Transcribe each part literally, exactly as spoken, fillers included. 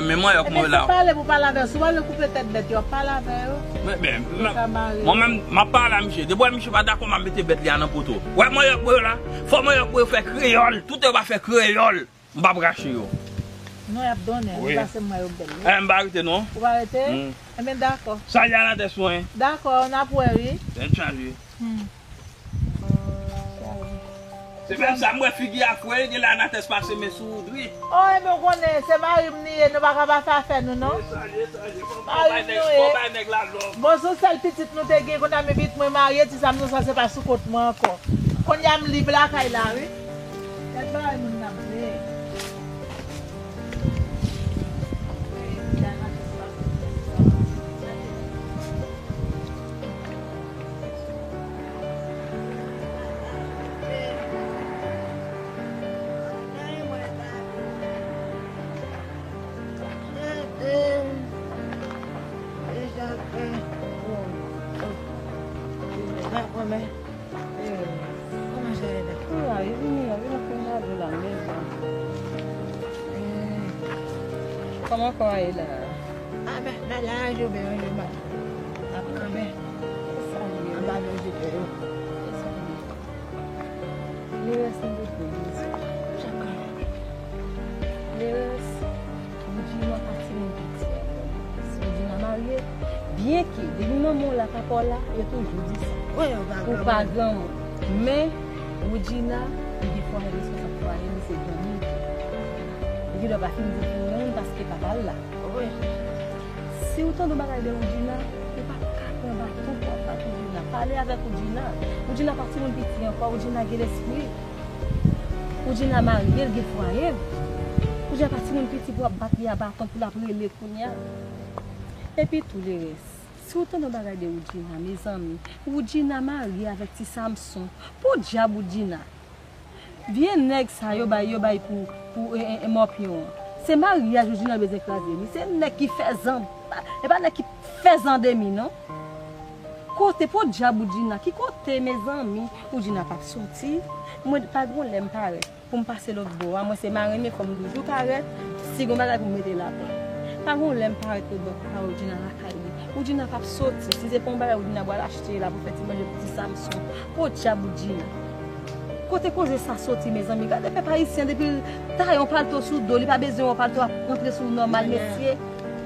Men mwen, yo, kòman yo la? Ebyen, se pale pou pale avè yo. Si w pa vle koupe tèt bèt yo, pale avè yo. Men, men, mwen menm, m ap pale a misye. Depi w wè misye pa dakò, m ap mete bèt li a nan poto. Wè mwen, yo, pou yo la. Fò mwen, yo, pou yo fè kreyòl. Tout yo pa fè kreyòl. M p ap rache yo. Non, y ap donnen. Wi. Li pase m wè yo bèl, wi. Eh, m pa rete, non. Ou pa rete? Hmm. Ebyen, dakò. Salye Anatès mwen. Dakò, n ap wè, wi. Tèt chaje. Hmm. Se menm sa, m wè figi a fre, gen lè Anatès pase men sou Woudri. Oh, ebyen, ou konnen, se mari m li ye, nou pa ka pa fè afè nou, non. Mari m nou ye. Bon, se yon sèl pitit nou te gen, kounye a men pitit mwen marye, ti Samson sa se pa sou kont mwen ankò. Kounye a m lib lakay la, wi. Gad bagay moun nan vle. Kòman sa ye la? Kòman kò a ye la? A, ben, ben, la, yo ben, yo mal. Ap kanpe. Anba vèjitè yo. Lerès, nou te pran. Lerès, Woudjina pa timoun piti ankò. Si Woudjina marye, byenke depi manman w la, papa w la, yo toujou di sa. Wi, ou pa granmoun. Ou pa granmoun. Men, Woudjina, li gen fwaye, responsab fwaye, li se granmoun. Li gen dwa pa fin di pou moun paske papa l la. Wi. Si w tande yon bagay de Woudjina, ou pa ka pran baton pou w ap bat Woudjina. Pale avèk Woudjina. Woudjina pa timoun piti ankò, Woudjina gen lespri. Woudjina marye, l gen fwaye. Woudjina pa timoun piti pou w ap bat li a baton, pou l ap rele kounye a. Epi tou, Lerès, si w tande yon bagay de Woudjina, mezanmi, Woudjina marye avèk ti Samson. Podyab Woudjina. Vye nèg sa yo bay, yo bay pou, pou, e, e, e, mòpyon an. Se maryaj Woudjina bezwen kraze, wi. Se nèg ki fè zan, e pa nèg ki fè zan demi, non. Kote podyab Woudjina? Ki kote, mezanmi? Woudjina p ap soti. Mwen, pa gon lè m parèt pou m pase lòt bò a. Mwen se marenn, men fò m toujou parèt. Si gon bagay pou m mete lapè. Pa gon lè m parèt lòt bò a, Woudjina lakay li. Woudjina p ap soti. Si se pa yon bagay Woudjina pral achte la pou fè ti manje pou ti Samson. Podyab Woudjina. Kote koze sa soti, mezanmi? Gade pèp ayisyen, depi l taye yon palto sou do, li pa bezwen yon palto ap rantre sou nòmal, mesye.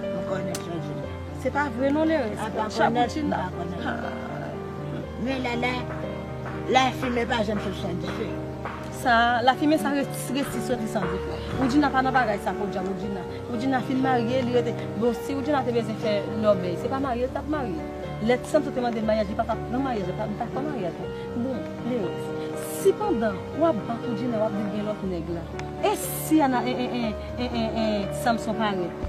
Mwen konnen sa w di la. Se pa vre non, Lerès. Podyab Woudjina. Men lè, lè, lafimen pa janm sot san dife. Sa, lafimen sa resi, resi soti san dife. Woudjina pa nan bagay sa, podyab Woudjina. Woudjina fin marye, li rete. Bon, si Woudjina te bezwen fè lòbèy, se pa marye l t ap marye. Lè ti Samson te mande l maryaj, li pa t ap nan maryaj, li pa t ap fè maryaj. Bon, Lerès, si pandan w ap bat Woudjina, w ap di l gen lòt nèg la, e si Ana, e, e, e, e, e, e, ti Samson parèt?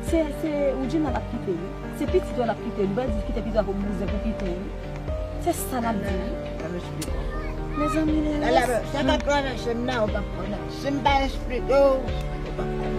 Se, se Woudjina l ap kite, wi. Se pitit ou l ap kite, li pral di l kite pitit la pou bouzen pou piten, wi. Se sa l ap di, wi. Sa m eksplike w. Mezanmi, Lelès. Sa k ap travèse m nan, ou p ap konnen. Si m pa eksplike w, ou p ap konnen.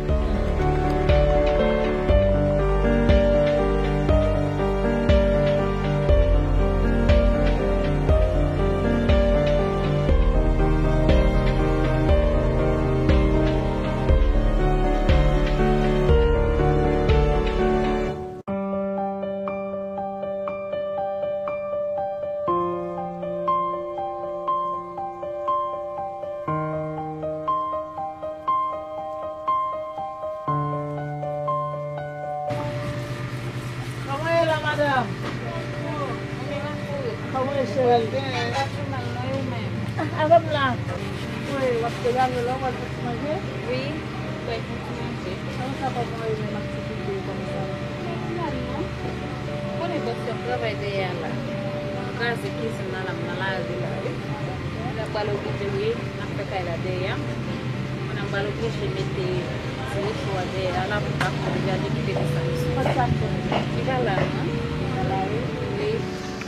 Kòman ye la, madanm? Kòman ye, cheri? Ah, avè m la. Wi, w ap te gade la, w al fè ti manje? Wi, mwen fè ti manje. Kòman sa, kòman ye menm aktivite yo kòmsa? Nòmalman. Ou konnen bòs yo ap travay dèyè a la. Kraze kizin nan la, m nan lari la, wi. Mwen pral oblije, wi, n ap fè kay la dèyè a. Mwen pral oblije mete ti recho a dèyè a la pou m pa fè degade kite desann sou. Ki pa la, non? Wi.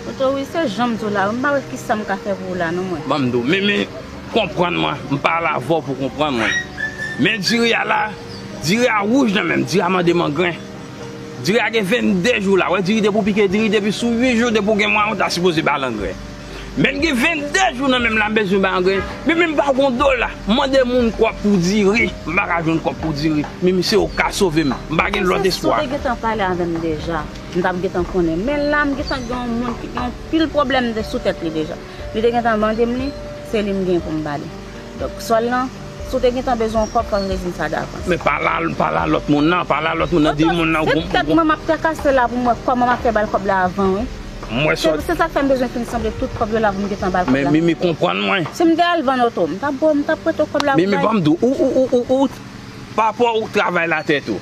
Toto, wi, se jan m di w la, wi, m pa wè kisa m ka fè pou ou la, non, mwen. Ban m di w, Mimi, konprann mwen, m pale avè w pou konprann mwen. Men diri a la, diri a wouj nan men m, diri a mande m angren. Diri a gen vennde jou la. Wè, diri depi w pike diri, depi sou uit jou, depi w gen mwayen, ou ta sipoze ba l angren. Men l gen vennde jou nan men m la, m bezwen ba angren. Mimi, m pa gon dola. M mande moun kòb pou diri. M pa ka jwenn kòb pou diri. Mimi, se ou k ka sove m. M pa gen lòt espwa. Si w te gentan pale avè m deja, m t ap gentan konnen. Men la, m gentan gen yon moun ki gen yon pil pwoblèm de sou tèt li deja. Li te gentan mande m li, se li m gen pou m ba li. Donk, sòl lan, si w te gentan bezwen yon kòb, fò w redi m sa davans. Men pale a, pale a lòt moun nan, pale a lòt moun nan, di moun nan, se tèt mwen m ap trakase la pou m wè kòman m ap fè ba l kòb la avan, wi. Mwen se, sòt se sa k fè m bezwen fin sanble tout kòb yo la pou m gentan ba l kòb la. Men Mimi, konprann mwen. Si m te al vann oto, m t ap ba w, m t ap prete w kòb la pou bay. Mimi, ban m di w, ou, ou, ou, ou, ou, pa rapò ou travay latè tou.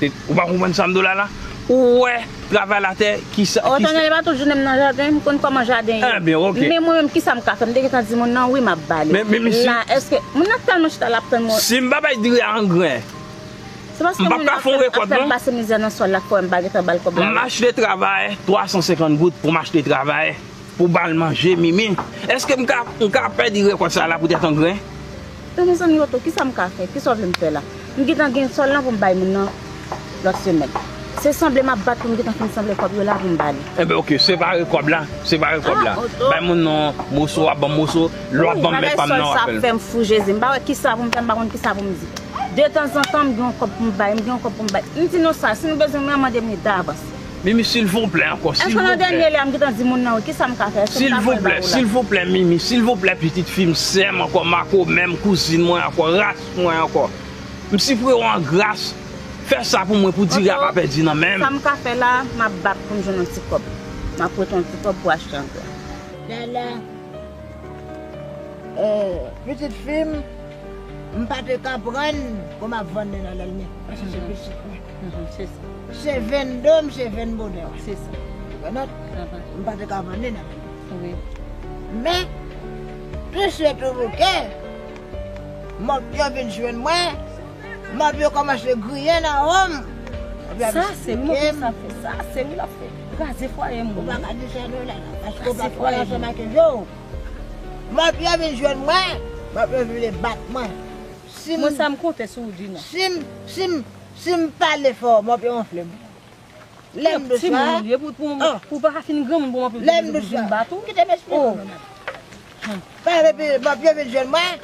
Ou pa konprann sa m di w la la? Ou wè travay latè, kisa, kisa. Otènèl, e pa tout jounen m nan jaden, m konn kòman jaden ye. Ebyen, oke. Men mwen menm, kisa m ka fè? M te gentan di moun nan, wi, m ap ba li. Men, men, men si la, èske moun nan tèlman chita, l ap tann mwen. Si m pa bay diri a angren, m p ap ka fè yon rekòt, non. Se paske moun nan ap fè m pase mizè nan sòl la k fè m pa gentan ba l kòb la, wi. M achte travayè twa san senkant goud pou m achte travayè. Pou ba l manje, Mimi. Èske m ka, m ka pèdi rekòt sa la poutèt angren? Men mezanmi, Toto, kisa m ka fè? Kisa w vle m fè la? M gentan gen sòl lan pou m bay moun nan lòt semèn. Se sanble m ap bat pou m gentan fin sanble kòb yo la pou m ba li. Enben, oke, separe kòb la, separe kòb la. Bay moun nan moso, w ap ban m moso, lè w ap ban m mèt pa m nan, w ap fè l. Wi, bagay sòl sa ap fè m fou, Jezi. M pa wè kisa pou m fè, m pa konn kisa pou m di. Detanzantan, m gen yon kòb pou m bay, m gen yon kòb pou m bay. M di nou sa, si nou bezwen mwen, mande m li davans. Mimi, silvouplè ankò, silvouplè. Èske nan dènye lè a, m gentan di moun nan, wi, kisa m ka fè? Èske m ka pran ba ou la? Silvouplè, silvouplè, Mimi, silvouplè, pitit fi m, sè m ankò, makomè m, kouzin mwen ankò, ras mwen ankò. M sipre w an gras, fè sa pou mwen, pou diri a pa pèdi nan men m. Sa m ka fè la, m ap bat pou m jwenn yon ti kòb. M ap prete yon ti kòb pou achte angren. Lala. Eh, pitit fi m, m pa te konprann pou m ap vann li nan lèlmen. Paske se pitit mwen. Mhm, se sa. Se venn do m, se venn bonè w. Se sa. Ou konprann? Mhm. M pa te konprann li nan lèlmen. Wi. Men, plis se toujou ke mòp yo vin jwenn mwen, mòp yo kòmanse griyen nan wo m. Sa se wi mòp yo sa fè. Sa se wi l ap fè. Kraze fwaye moun. Ou pa ka di sa non la, paske ou pa twò ansanm ak yo. Mòp yo vin jwenn mwen, mòp yo vle bat mwen. Si m, mwen sa m konte sou Woodjina. Si m, si m, si m pale fò, mòp yo wonfle m. Lè m di sa, timoun ou ye, pou, pou, pou w pa ka fin granmoun pou mòp yo vin bat ou. Kite m esplike w, manman. Paske depi mòp yo vin jwenn mwen,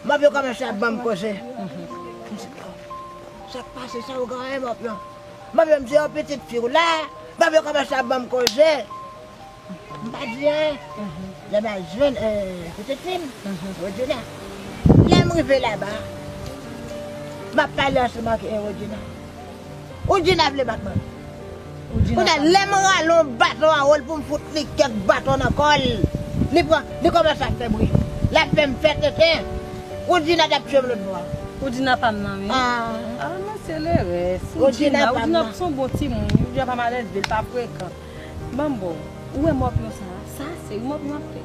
mòp yo kòmanse ap ban m koze. M di, "Oh, sa k pase sa, ou genyen mòp yo?" Mòp yo, m di, "Oh, pitit fi w la." Mòp yo kòmanse ap ban m koze. M pa di anyen. Lè m al jwenn, eh, pitit fi m, Woodjina. Lè m rive laba, m ap pale ansanm ak, eh, Woodjina. Woodjina vle bat mwen. Kounye a, lè m rale yon baton anwo l pou m fout li kèk baton nan kò l, li pran, li kòmanse ap fè bri. L ap fè m fè tenten. Woodjina t ap tchwe m lòt bò a. Woodjina pa m nan, wi. Ah. Ah, non, se lerès. Woodjina pa m nan. Woodjina se yon bon timoun. Woodjina pa malèz, li pa frekan. Ban m ba w. Ou wè mòp yo sa a? Sa se wi mòp yo ap fè.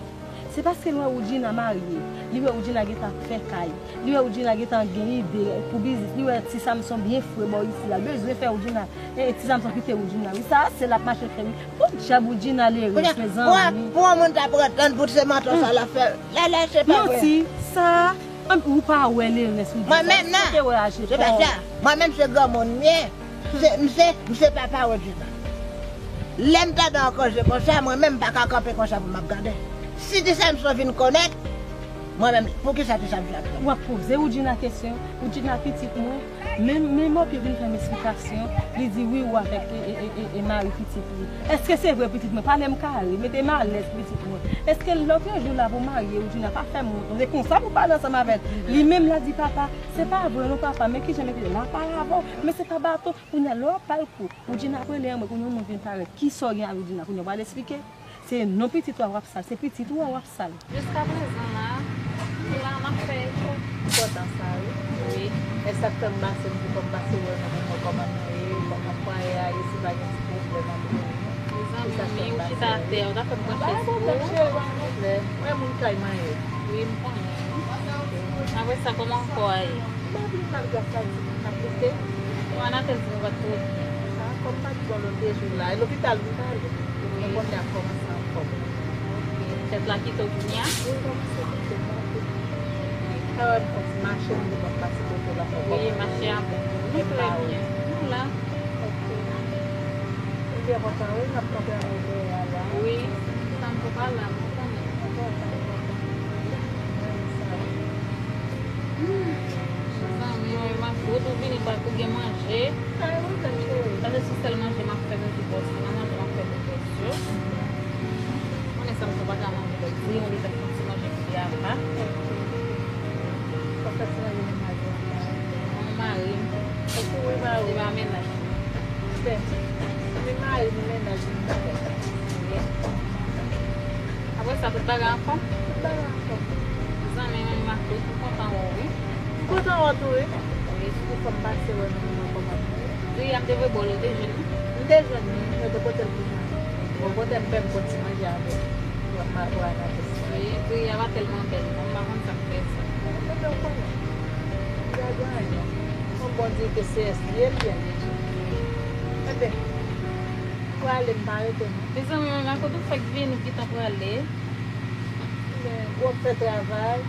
Se paske l wè Woodjina marye, li wè Woodjina gentan ap fè kay, li wè Woodjina gentan gen ide pou biznis, li wè Ti Samson byen fre bò isi a, l bezwen fè Woodjina, e, Ti Samson kite Woodjina wi, sa se l ap mache fè wi. Podyab Woodjina lerès mezanmi. Pou yon moun ta pran tan pou se mantò sa l ap fè, lè lè se pa vre. Manti, sa, ou pa wè lerès Woodjina. Mwen menm nan, se pa sa, mwen menm se granmoun m ye. Se, m se, m se papa Woodjina. Lè m tande yon koze konsa, mwen menm m pa ka kanpe konsa pou m ap gade. Si Ti Samson vin konnen, mwen menm, poukisa Ti Samson ap pran? W ap poze Woodjina kesyon, Woodjina pitit mwen, men, men Mòpye vin fè m esplikasyon, li di wi ou avèk e, e, e, e, e mari pitit li. Èske se vre pitit mwen? Pale m kare, mete m alèz pitit mwen. Èske lòt yon jou la pou marye Woodjina pa fè m wont? Se konsa pou pale ansanm avè l. Li menm l a di papa, se pa vre non papa, men kijan mete la pale avè w, men se pa baton. Kounye a lè w ap pale kou, Woodjina ap rele anmwe, kounye a yon moun vin parèt. Kisa w gen ak Woodjina kounye a w pral esplike? Se non pitit ou a w ap sal, se pitit ou a w ap sal. Jiskaprezan la, la m ap fè efò. Enpòtan sa wi. Wi. E sa k fè m pase, m di fò m pase wè nou pou mwen kòman nou ye, kòman fwaye a ye, si pa gen ti pwoblèm antre nou. Mezanmi, ou chita atè, ou ta fè m pran chèz pou ou. Pa gen pwoblèm cheri, pa gen pwoblèm. Mwen moun kay mwen ye. Wi, m konnen. Apre sa, kòman kò a ye? M pa vle malgre sa di m ap lite. Bon, Anatèl di nou pa t twò byen. A, kòm pa t bò lòt de jou la, e lopital m t ale. Mwen konnen ap kòmanse anfòm. Tèt la kite w kounye a? Wi, kòmanse kite m anpil. Sa wè m fè ti mache, m di m ap pase kote la fè kòb. Wi, mache a bon. Nou trè byen. Nou la. Ok. M byen kontan wi, n ap kanpe anlè dèyè a la. Wi, tankou pa la, mwen konnen. Enpòtan, enpòtan. Mwen renmen sa wi. Hmm. Mezanmi, mwen, m ap fout ou vini pa pou gen manje. Ay, wi, men cheri. Sa se sou sèl manje m ap fè pou ti bòs la, manje m ap fè pou bòs yo. Konnen sa m tou pa ka manje lòt di, yon li fè ti manje pou li apa. Fò fè ti manje mennaj ou apa. Mwen mari m. Epi wi, mari. Li pa mennaj. Bèl. Li mari, li mennaj, li pa fè sa. Wi. Apre sa, tout bagay anfòm? Tout bagay anfòm. Zanmi m, Makout, m kontan wè w, wi. M kontan wè w tou, wi. Wi, sitou fò m pase wè nou, nou kòman nou ye. Diri a m te voye ba w la, ou te jwenn li? M te jwenn li, mwen te pote l pou mwen. Bon, pote m fè m fon ti manje avè l. Pou m, pou Anatès. Wi, diri a pa tèlman bèl, non, m pa konn sa k fè sa. Mwen te konnen. Gade anyen. Yon bon diri ke se S li ye, li byen leje. Enben, prale, m pa rete non. Mezanmi, men Makout ou fèk vini, ou gentan prale. Men, w ap fè travay.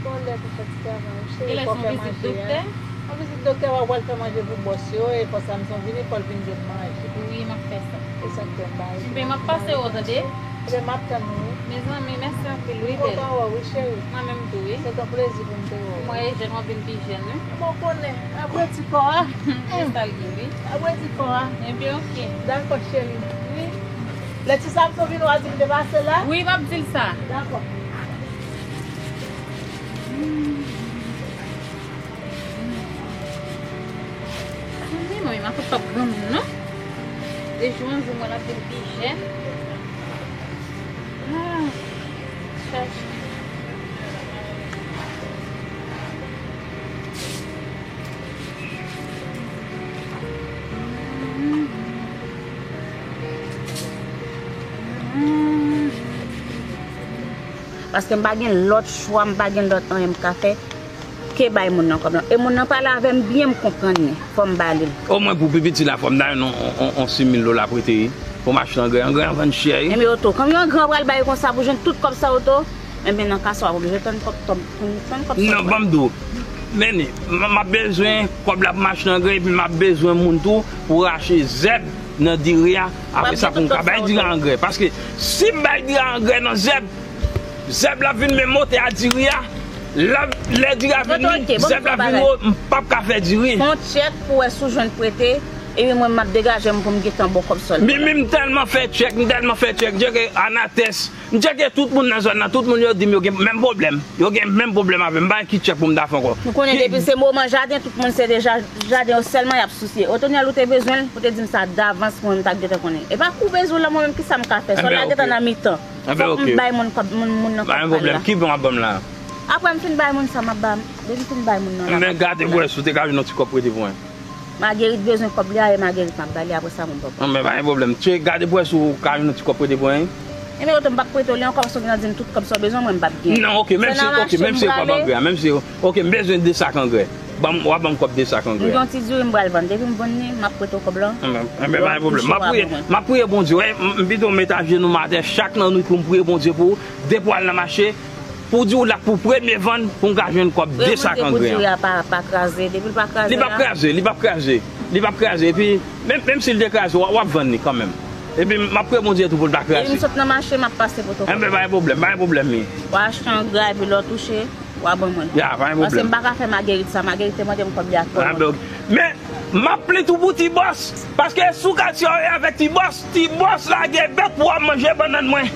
Bon lè pou fè ti travay, cheri. Genlè se yon vizit doktè? Yon vizit doktè, w ap pral fè manje pou bòs yo, e fò Samson vini, fò l vin jwenn manje. Wi, m ap fè sa. E sa k fè m pa rete. Enben, m ap pase wè w, tande? Enben, m ap tann ou, wi. Mezanmi, mèsi anpil, wi, bèl. M kontan wè w, wi, cheri. Mwen menm tou, wi. Se yon plezi pou m te wè w. Mwen e jèn, w ap vin pi jèn, wi. Mwen konnen, ap redi kò a. Se sa l ye, wi. Ap redi kò a. Enben, oke. Dakò, cheri. Wi. Lè ti Samson vini, w a di m te pase la? Wi, m ap di l sa. Dakò. Zanmi mwen, m ap pap granmoun, non? De jou an jou, mwen ap vin pi jèn. Ah, chaj. Paske m pa gen lòt chwa, m pa gen lòt anyen m ka fè ke bay moun nan kòb lan. E moun nan pale avè m byen, m konprann li. Fò m ba li l. Omwen pou pi piti la, fò m ta jwenn on, on, on, on sis mil dola prete pou m achte angrè. Angrè an vann chè, wi. Enben, oto, konbyen angrè w pral bay konsa pou jwenn tout kòb sa, oto? Enben, nan ka sa, w ap oblije tann kòb, tann, tann kòb sa. Non, ban m di w. Men, m, m ap bezwen kòb la pou m achte angrè, epi m ap bezwen moun tou pou rache zèb nan diri a. Apre sa, pou m ka bay diri a angrè. Paske si m bay diri a angrè nan zèb, zèb la vin menm otè a diri a. Lè, lè diri a vin li, zèb la vin wo, m p ap ka fè diri. Fè yon tchèk pou wè si w jwenn prete, epi mwen, m ap degaje m pou m gentan ba w kòb sòl. Men, men m tèlman fè tchèk, m tèlman fè tchèk, m tcheke Anatès, m tcheke tout moun nan zòn nan, tout moun yo di m yo gen menm pwoblèm. Yo gen menm pwoblèm avè m, m pa gen ki tchèk pou m ta fè ankò. Nou konnen depi se moman jaden, tout moun se de ja-, jaden yo sèlman y ap sousye. Otonyèl, ou te bezwen l, ou te di m sa davans, mwen, m t ap gentan konnen. E pa kou bezwen w la, mwen menm, kisa m ka fè? Sòl la gentan nan mitan. Fòk m bay moun kòb, moun, moun nan kòb pa l la. Pa gen pwoblèm. Ki bon w ap ban m la? Apre m fin bay moun sa m ap ba, depi m fin bay moun nan la. Men gade pou wè si w te ka jwenn yon ti kòb prete pou mwen. Magerit bezwen kòb li a, e Magerit m ap ba li, apre sa moun pòp. Men pa gen pwoblèm. Tcheke, gade pou wè si w ka jwenn yon ti kòb prete pou mwen. Ebyen, oto m p ap prete w li ankò, paske w gen nan di m tout kòb sa w bezwen, mwen m p ap gen. Non, ok, menm si, ok, menm si w pa ban angrè, menm si, ok, m bezwen de sak angrè. Ban m, w a ban m kòb de sak angrè. M gen yon ti diri m pral vann. Depi m vann li, m ap prete w kòb la. Enben, pa gen pwoblèm. M ap priye, m ap priye Bondye, wè, m, m pito m met ajenou m atè chak nan nwit pou m priye Bondye pou w, depi w al nan mache, pou w di w la pou premye vann, pou m ka jwenn kòb de sak angrè an. Priye Bondye pou diri a pa, pa kraze. Depi l pa kraze la. Li p ap kraze, li p ap kraze. Li p ap kraze. Epi, menm, menm si l te kraze, w a, w ap vann li kanmenm. Epi, m ap priye Bondye tou pou l pa kraze. Depi m sot nan mache, m ap pase potoprens. Enben, pa gen pwoblèm, pa gen pwoblèm, wi. W a achte angrè, epi lè w touche, w a ban mwen. Ya, pa gen pwoblèm. Paske m pa ka fè Magerit sa. Magerit te mande m kòb li ak kòb. Men, m ap plent ou pou Ti Bòs. Paske si w ka tire avèk Ti Bòs, Ti Bòs lage bèt pou w ap manje bannann mwen.